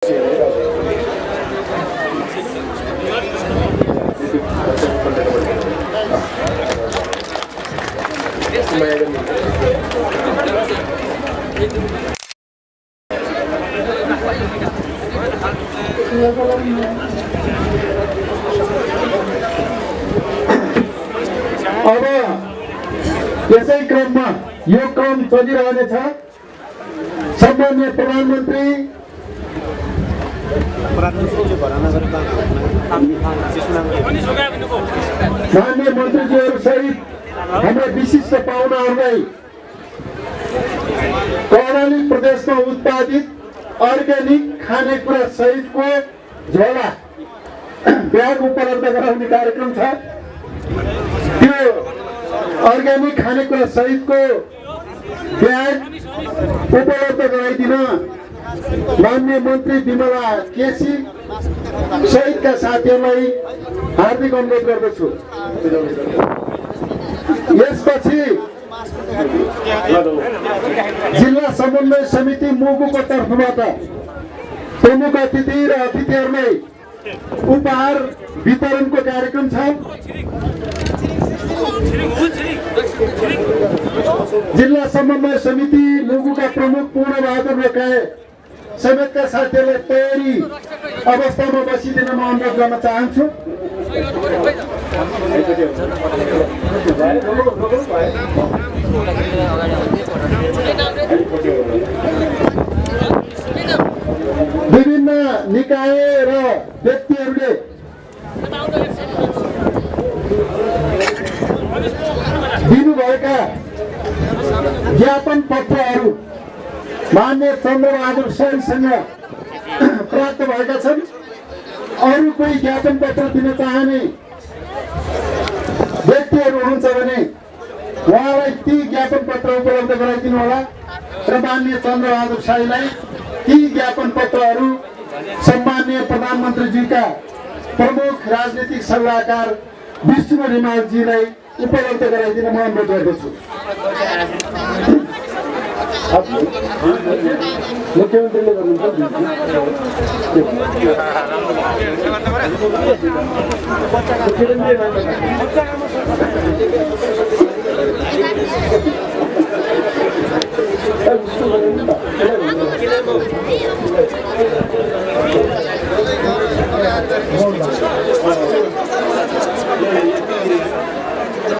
अब यसै क्रममा यो क्रम चलिरहनेछ। सम्माननीय प्रधानमन्त्री माननीय मन्त्रीज्यूहरू सहित हाम्रा विशिष्ट पाहुनाहरूलाई कर्णाली प्रदेशमा उत्पादित अर्ग्यानिक खानेकुरा सहितको झोला ब्याग उपलब्ध गराउने कार्यक्रम छ। त्यो अर्ग्यानिक खानेकुरा सहितको ब्याग उपलब्ध गराइदिन माननीय मन्त्री विमला केसी सहितका साथीहरूलाई हार्दिक अनुरोध गर्दछु। यसपछि जिल्ला समन्वय समिति मुगुको तर्फबाट प्रमुख अतिथि र अतिथिहरूलाई उपहार वितरणको कार्यक्रम छ। जिल्ला समन्वय समिति मुगुका प्रमुख पूर्णबहादुर रोकाए समेतका साथीहरूलाई तयारी अवस्थामा बसिदिन म अनुरोध गर्न चाहन्छु। विभिन्न निकाय र व्यक्तिहरूले दिनुभएका ज्ञापन पत्रहरू माननीय चन्द्रबहादुर शैलसँग प्राप्त भएका छन्। अरू कोही ज्ञापन पत्र दिन चाहने व्यक्तिहरू हुनुहुन्छ भने उहाँलाई ती ज्ञापन पत्र उपलब्ध गराइदिनु होला र माननीय चन्द्रबहादुर शाहीलाई ती ज्ञापन पत्रहरू सम्माननीय प्रधानमन्त्रीजीका प्रमुख राजनीतिक सल्लाहकार विष्णु रिमालजीलाई उपलब्ध गराइदिन म अनुरोध गर्दछु। मुख्यमन्त्रीले गर्नुहुन्छ।